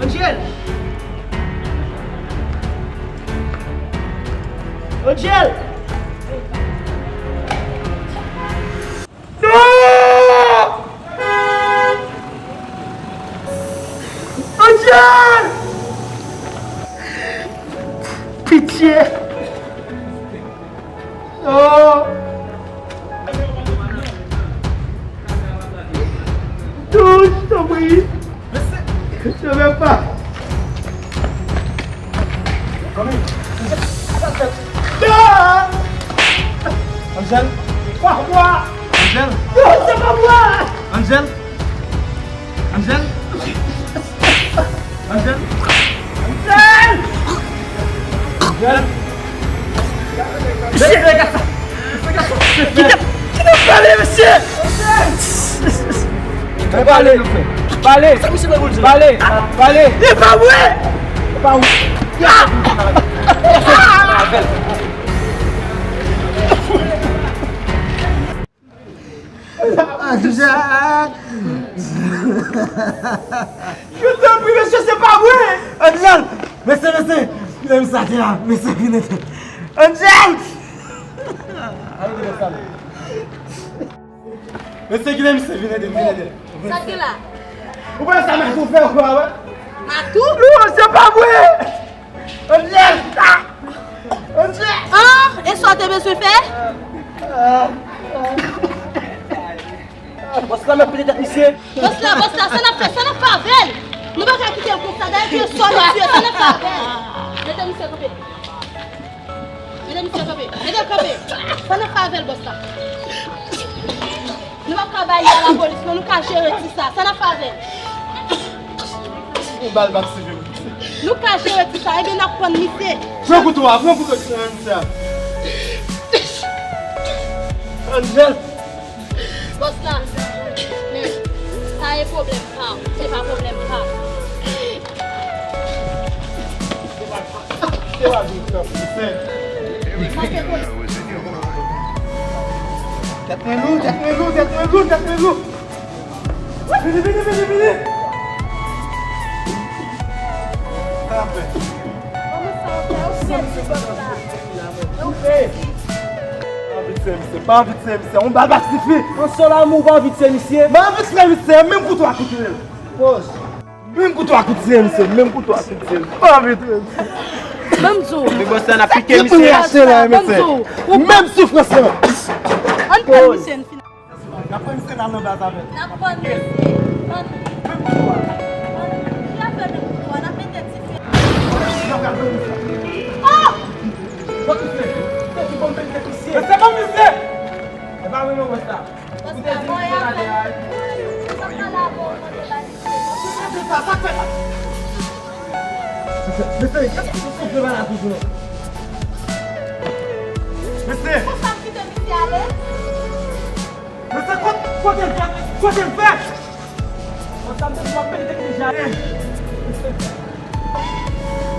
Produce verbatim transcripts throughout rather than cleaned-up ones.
Angel! Angel! Non! Angel! Pitye! Non! Touche, tanpri! Je veux pas! Angel! Pa mwen! Angel! Non, se pa mwen! Angel! Angel! Angel! Angel! Angel! Mesye! Kite, kite m pale, mesye! Pale! Pale! Pale! Pale! Li pa vre! Pa ou! Angel! Je t'en prie, mesye, se pa vre! Angel! Mesye, mesye! Vin sa te la! Mesye, vin ede! Angel! Mesye, kite misye, vin ede, vin ede! Sa ki la? Ou wè sa Matou fè ou a wè? Matou? Non, se pa vre! Angel! Ah! Angel! Ah! E sa w te bezwen fè? Bòs la, m ap pete tèt misye. Bòs la, bòs la, sa n ap fè, sa n ap fè avè l? Nou pa ka kite l konsa, dayè ke sò nou tiye, sa n ap fè avè l? Mete misye kanpe. Mete misye kanpe. Mete l kanpe. Sa n ap fè avè l, bòs la? Nou p ap ka bay li a lapolis, non, nou ka jere ti sa. Sa n ap fè avè l? Yon bal bak sivil. Nou ka jere ti sa, ebyen n ap prann misye. Pran kouto a, pran kouto a, misye a. Angel! Bòs la, men, sa e pwoblèm pa w, se pa pwoblèm pa w. Tèt mwen lou, tèt mwen lou, tèt mwen lou, tèt mwen lou. Vini, vini, vini, vini. Sa ap fè. Kòman sa ap fè? Ou fè ti bòs la. Ou fè. Pa anvi tiye misye, pa anvi tiye misye. On baba sifi. An sèl amou pa anvi tiye misye. Pa anvi tiye misye, menm kouto a kout li. Pòz. Menm kouto a kout tiye misye, menm kouto a kout tiye. Pa anvi tiye misye. Ban m di w. Men bòs la n ap pike misye. Ban m di w. Menm soufrans lan. Ann pran misye, n fin. N ap pran misye n al nan baz avè l. N ap pran misye. Ann. Ann. Ki afè menm kouto a? N ap mete dife. N ap pran misye. Oh! Bon, misye. Te di bon, mete misye. Mesye, bon, misye. E pa mwen, mwen, sa. Mesye, kèt ou soufle malad toujou non. Mesye. Mesye, kot, kote l fè? Kote l fè?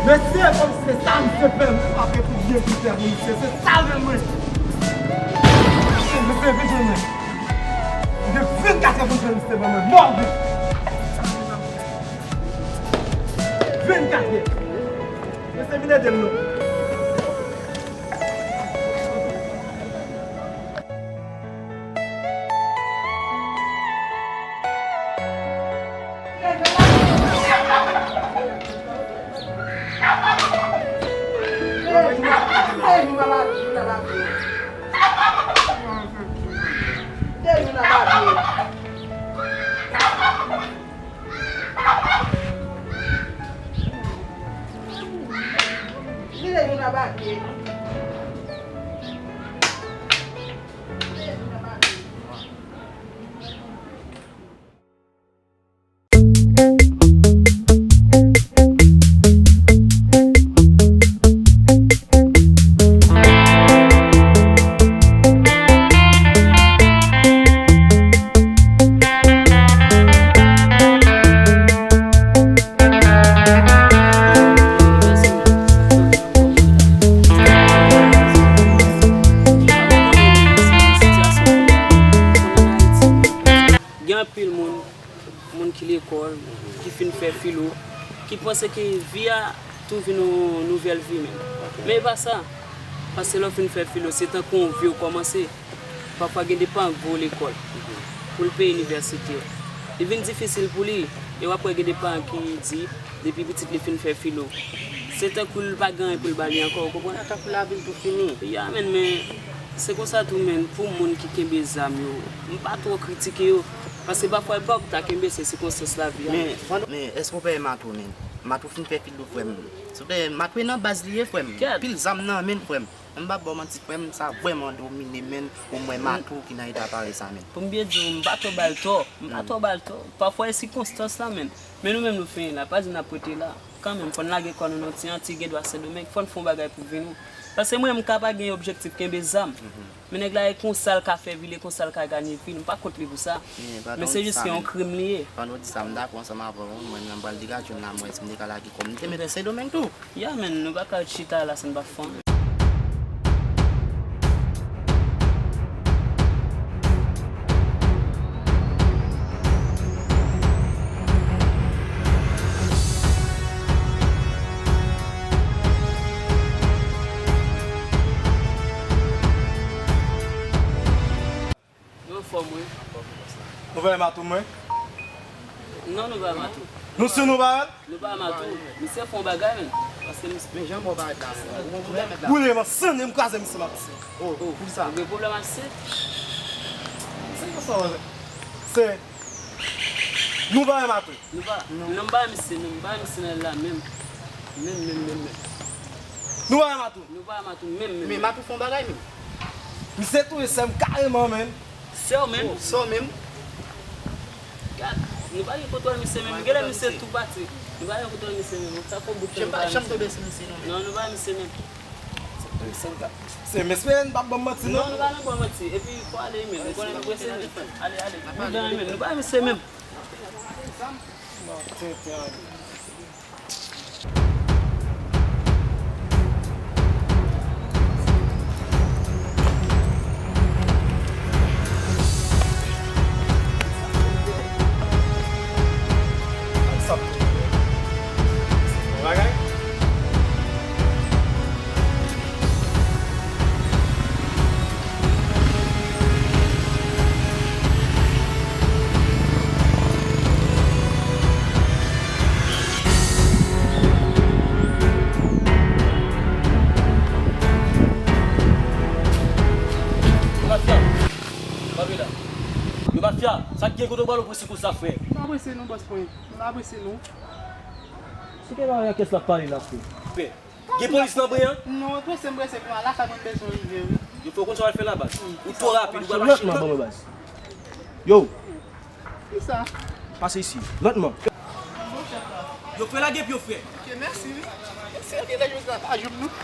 Mesye, kòm se sa misye fè, mwen pa gen pou byen pou fè pou misye, se sa l vle mwen. Mesye, vin jwenn mwen. Gen vennkatrè pou jwenn misye ban mwen. Mò vit. Vennkatrè. Mesye, vin ede m non. filo, ki panse ke vi a tou vin yon nouvèl vi menm. Men e pa sa. Paske lè w fin fè filo, se tankou yon vi w kòmanse. Pafwa gen de paran k voye w lekòl pou l peye inivèsite. Li vin difisil pou li. E w ap wè gen de paran ki di, depi pitit li fin fè filo, se tankou l pa gen anyen pou l ba li ankò, ou konprann? Tankou lavi l tou fini. Ya, men, men, se konsa tou, men, pou moun ki kenbe zam yo, m pa twò kritike yo. Paske pafwa, e pa ou ki ta kenbe, se sikonstans lavi a. Men, men, èske w pè Matou, men? Matou fin fè filo, frè m. Silvouplè, Matou e nan baz li ye, frè m. Kèt. Pil zam nan men, frè m. M p ap ba w manti, frè m, sa vrèman domine, men. Ou m wè Matou ki nan eta parèy sa, men. Pou m byen di w, m pa twò ba l tò. M pa twò ba l tò. Pafwa, e sikonstans la, men. Men nou menm nou fenyen la, pa di n ap rete la. Kanmenm, fò n lage kò nou nan ti Antiy, gen dwa Sendomeng, fò n fè yon bagay pou vi nou. Paske mwen, m ka pa gen objektif kenbe zam. Men nèg la, e konsa l ka fè vi l, e konsa l ka ganye vi l. M pa kont li pou sa. Men se jis ke yon krim li ye. Pandan w di sa, m dakò ansanm avè w. Mwen menm, m pral degaje m la, m wè si m te ka lage kò m. M te mete Sendomeng tou. Ya, men, nou pa ka ret chita la san n pa fè anyen. Nou anfòm, wi. Nou pa wè Matou mwen? Non, nou pa wè Matou. Nou si nou pa wè l? Nou pa wè Matou. Misye fè yon bagay, men. Paske misye... Men jan mò parèt la, ou gon pwoblèm la. Boule m, sann m, kraze misye, m ap di. Oh, oh, poukisa? Ou gen pwoblèm ak misye? Se konsa, wè. Se, nou pa wè Matou. Nou pa, non, m pa wè misye, non, m pa wè misye nan la menm. Menm, menm, menm, menm. Nou pa wè Matou. Nou pa wè Matou menm, menm, menm. Men Matou fè yon bagay, menm. Misye touye sè m kareman, menm. Sè w menm? Oh, sè w menm? Gad, nou pa gen kontwòl misye menm. Genlè misye tou pati. Nou pa gen kontwòl misye menm. Sa fè yon bout tan nou pa wè misye. Janm tonbe sou misye, non, menm. Non, nou pa wè misye menm. Se, men, espere n p ap ban m manti, non? Non, nou pa nan ban manti. Epi, fò ale, men. Nou konnen nou prese, men. Ale, ale. Bout dan, men. Nou pa wè misye menm. Bon, tenten, ale. Yo mafya, yo mafya, sa k gen kote w bal ou prese konsa, frè? M pa prese non, bòs mwen. M pa prese non. Si te la nan kès la pale la, frè. Frè, gen polis nan bren an? Non, prese m prese pou m al lakay mwen, m bezwen rive, wi. Yo fè w konn sa w al fè la, baz. Ou twò rapid, ou pral mache lòt. Yo. Kisa? Pase isi. Lòtman. Yo fè lage pye w, frè. Ok, mèsi, wi. Se lè jodi a pa jou m, non.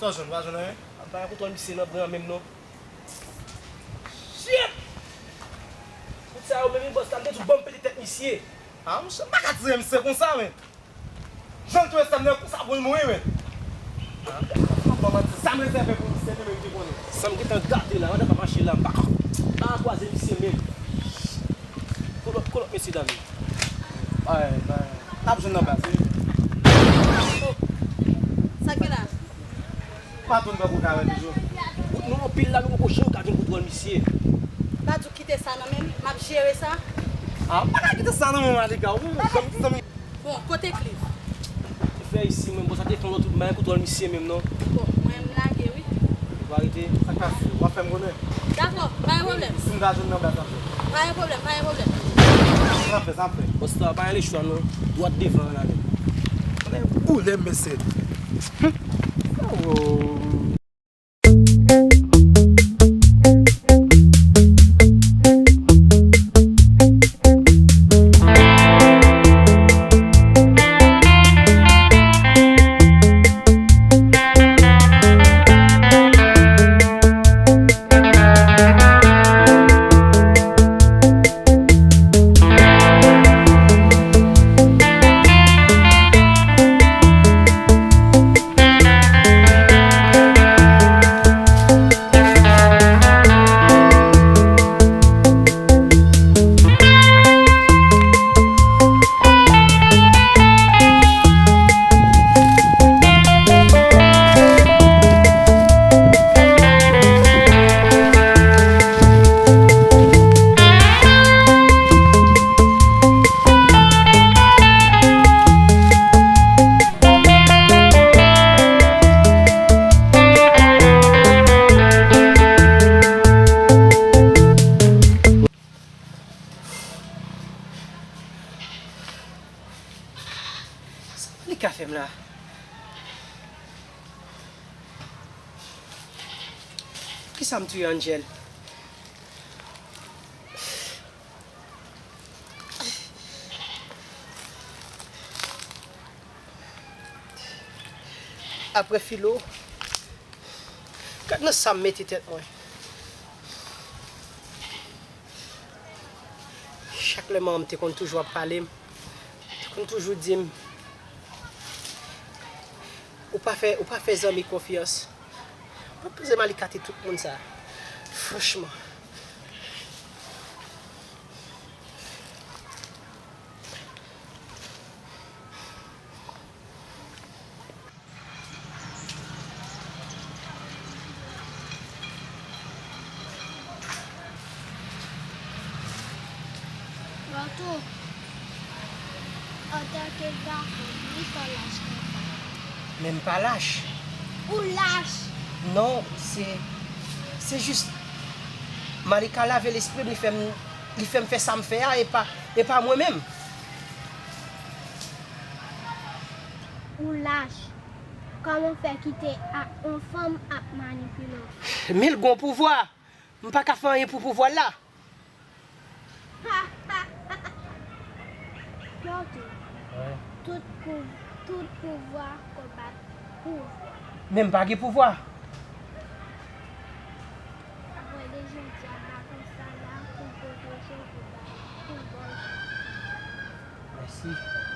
Sa w jwenn, pa jwenn anyen? Ap bay kontwòl misye nan bren an menm non. Shit! Kout sa yo menm, bòs la, m te di w ban m pete tèt misye. Ah, monchè, m pa ka tire misye konsa, men. Jan l touye sè m nan, konsa pou l mouri, men. Ah, m pa manti, sa m rezève pou misye, men, men, m te konnen. Sa m gentan gate la, ann pa mache la, m pa ka, m pa ka kwaze misye menm. Kolòt, kolòt, mesye dam yo. Ay, bay. N ap jwenn nan baz, wi. Sa k gen la? Pa tounen tankou w ka wè toujou. Bout nou anpil la, nou poko janm ka jwenn kontwòl misye. M pa di w kite sa nan men m, m ap jere sa. Ah, m pa ka kite sa nan men w, Malika. Ou menm, zanmi, zanmi. Bon, kote Cliff? Fè isi, mwen, bon, sa te fè yon lòt wout, m pa gen kontwòl misye menm, non. Bon, mwen, m lage, wi. Ou pa rete? Sa k pase? W ap fè m konnen. Dakò, pa gen pwoblèm. Si m ta jwenn nan baz, m ap jwenn. Pa gen pwoblèm, pa gen pwoblèm. Sa n ap fè, sa n ap fè. Bòs la pa gen lechwa non. Dwat devan an ale. Ann boule m mesye. Sa li ka fè m la? Poukisa m touye Angel? Apre filo, gad nan sa m mete tèt mwen. Chak lè manman m te konn toujou ap pale m, te konn toujou di m, ou pa fè, ou pa fè zanmi konfyans. Mwen panse Malika te tout moun sa. Franchman. Bato, antanke gason, poukisa w lach konsa? Men m pa lach. Ou lach! Non, se, se jis Malika lave lespri m, li fè m, li fè m fè sa m fè a, e pa, e pa mwen menm. Ou lach. Kòman w fè kite a, yon fanm ap manipile w? Men l gen yon pouvwa. M pa ka fè anyen pou pouvwa l la. Pito, tout pou, tout pouvwa konbat pouvwa. Men m pa gen pouvwa. Apre de jodi a, baton sa la pou pwoteje w, pou ba, pou ba w. Mèsi.